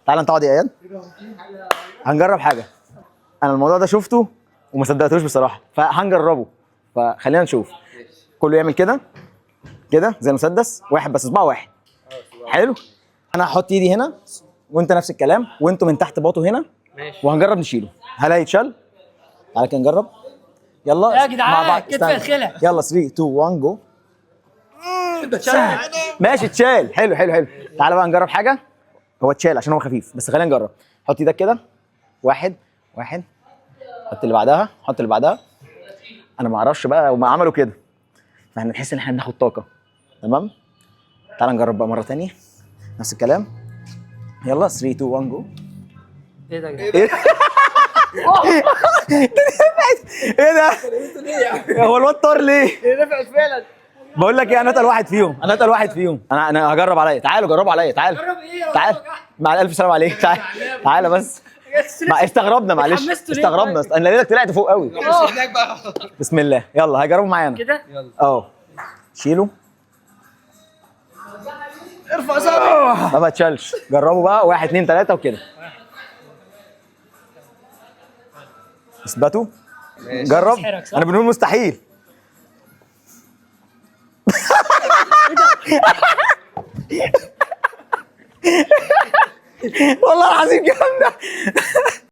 تعالى انت اقعد يا اياد. هنجرب حاجة، انا الموضوع ده شفته وما صدقتوش بصراحة، فهنجربه. فخلينا نشوف. كله يعمل كده كده زي المسدس، واحد بس، صباع واحد. حلو. انا هحط ايدي هنا وانت نفس الكلام، وانتوا من تحت باطوا هنا. ماشي. وهنجرب نشيله. هل هيتشال؟ تعالى كده نجرب. يلا يا جدعان، مع بعض. كتف استنى. الخلع. يلا 3 2 1 جو. ماشي اتشال. حلو حلو حلو. تعالى بقى نجرب حاجة. هو اتشال عشان هو خفيف، بس خلينا نجرب. حط ايدك كده، واحد واحد، حط اللي بعدها، حط اللي بعدها. انا ما اعرفش بقى هما عملوا كده، فاحنا نحس ان احنا بناخد طاقة. تمام. تعالى نجرب بقى مرة تانية نفس الكلام. يلا 3 2 1 جو. ايه ده يا جدعان؟ ايه ده؟ هو الواد طار ليه؟ نفعت فعلا. بقول لك ايه، انا اتقل واحد فيهم، انا اتقل واحد فيهم. انا هجرب عليا. تعالوا جربوا عليا، تعالوا. جرب ايه؟ تعال مع الف سلامه عليك. تعال تعالى بس. ما استغربنا، معلش. اتحمستوا ليه؟ استغربنا، انا لقيتك طلعت فوق قوي. هناك بقى. بسم الله، يلا هيجربوا معانا. كده. اه شيلوا. ارفع صابعك. ما تشالش. جربوا بقى، واحد اتنين تلاتة وكده. اثبتوا. جرب. سحرك، صح؟ انا بنقول مستحيل. والله العظيم جامدة.